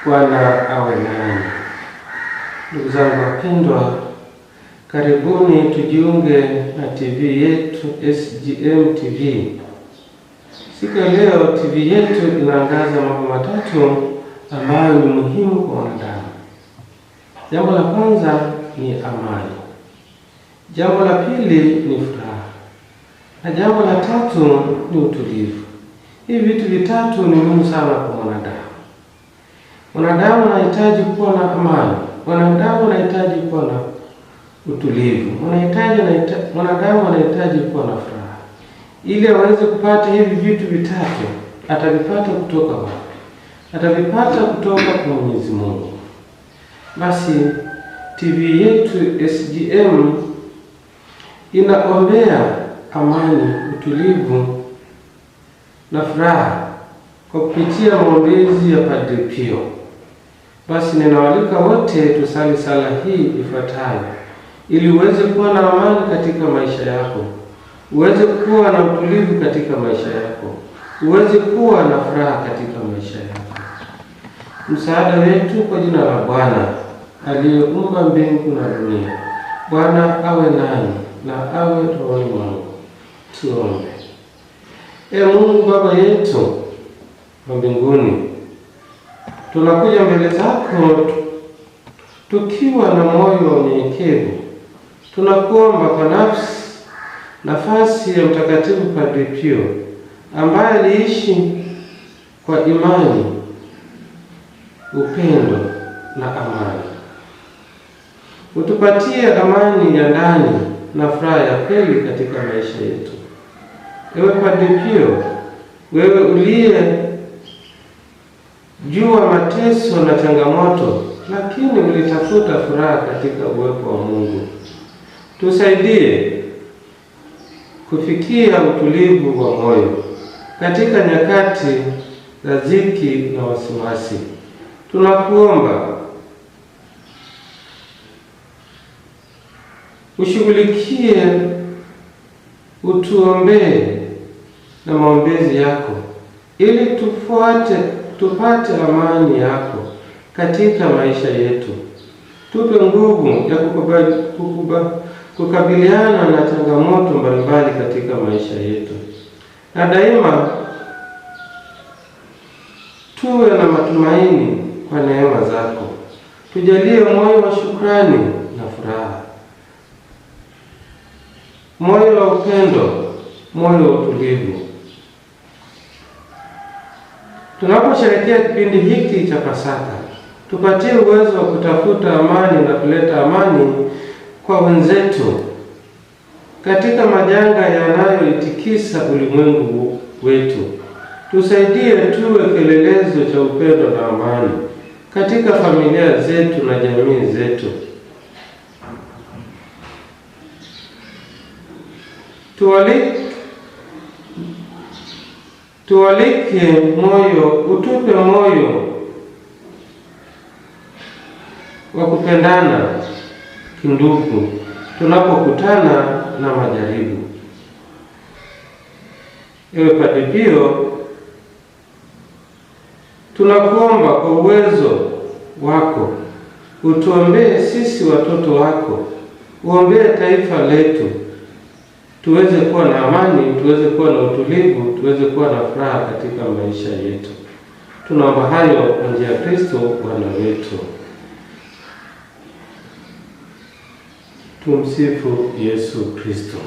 Bwana awe nanyi. Ndugu zangu wapendwa, karibuni tujiunge na TV yetu SGM TV. Siku ya leo TV yetu inaangaza mambo matatu ambayo ni muhimu kwa wanadamu. Jambo la kwanza ni amani, jambo la pili ni furaha, na jambo la tatu ni utulivu. Hivi vitu vitatu ni muhimu sana kwa mwanadamu. Mwanadamu anahitaji kuwa na amani, mwanadamu anahitaji kuwa na utulivu, mwanadamu anahitaji kuwa na furaha. Ili aweze kupata hivi vitu vitatu, atavipata kutoka wapi? Atavipata kutoka kwa Mwenyezi Mungu. Basi TV yetu SGM inaombea amani, utulivu na furaha kwa kupitia maombezi ya Padre Pio. Basi ninawaalika wote tusali sala hii ifuatayo ili uweze kuwa na amani katika maisha yako, uweze kuwa na utulivu katika maisha yako, uweze kuwa na furaha katika maisha yako. Msaada wetu kwa jina la Bwana aliyeumba mbingu na dunia. Bwana awe nanyi na awe rohoni mwangu. Tuombe. E Mungu Baba yetu wa mbinguni, tunakuja mbele zako tukiwa na moyo wa unyenyekevu. Tunakuomba kwa nafasi ya Mtakatifu Padre Pio ambaye aliishi kwa imani, upendo na amani. Utupatie amani ya ndani na furaha ya kweli katika maisha yetu. Ewe Padre Pio, wewe uliye jua mateso na changamoto, lakini ulitafuta furaha katika uwepo wa Mungu, tusaidie kufikia utulivu wa moyo katika nyakati za dhiki na wasiwasi. Tunakuomba ushughulikie, utuombee na maombezi yako ili tupate amani yako katika maisha yetu. Tupe nguvu ya kukabiliana na changamoto mbalimbali katika maisha yetu, na daima tuwe na matumaini kwa neema zako. Tujalie moyo wa shukrani na furaha, moyo wa upendo, moyo wa utulivu. Tunaposherehekea kipindi hiki cha Pasaka, tupatie uwezo wa kutafuta amani na kuleta amani kwa wenzetu katika majanga yanayoitikisa ulimwengu wetu. Tusaidie tuwe kielelezo cha upendo na amani katika familia zetu na jamii zetu. Tualike moyo, utupe moyo wa kupendana kindugu tunapokutana na majaribu. Ewe Padre Pio, tunakuomba kwa uwezo wako utuombee sisi watoto wako, uombee taifa letu, tuweze kuwa na amani, tuweze kuwa na utulivu, tuweze kuwa na furaha katika maisha yetu. Tunaomba hayo kwa njia ya Kristo Bwana wetu. Tumsifu Yesu Kristo.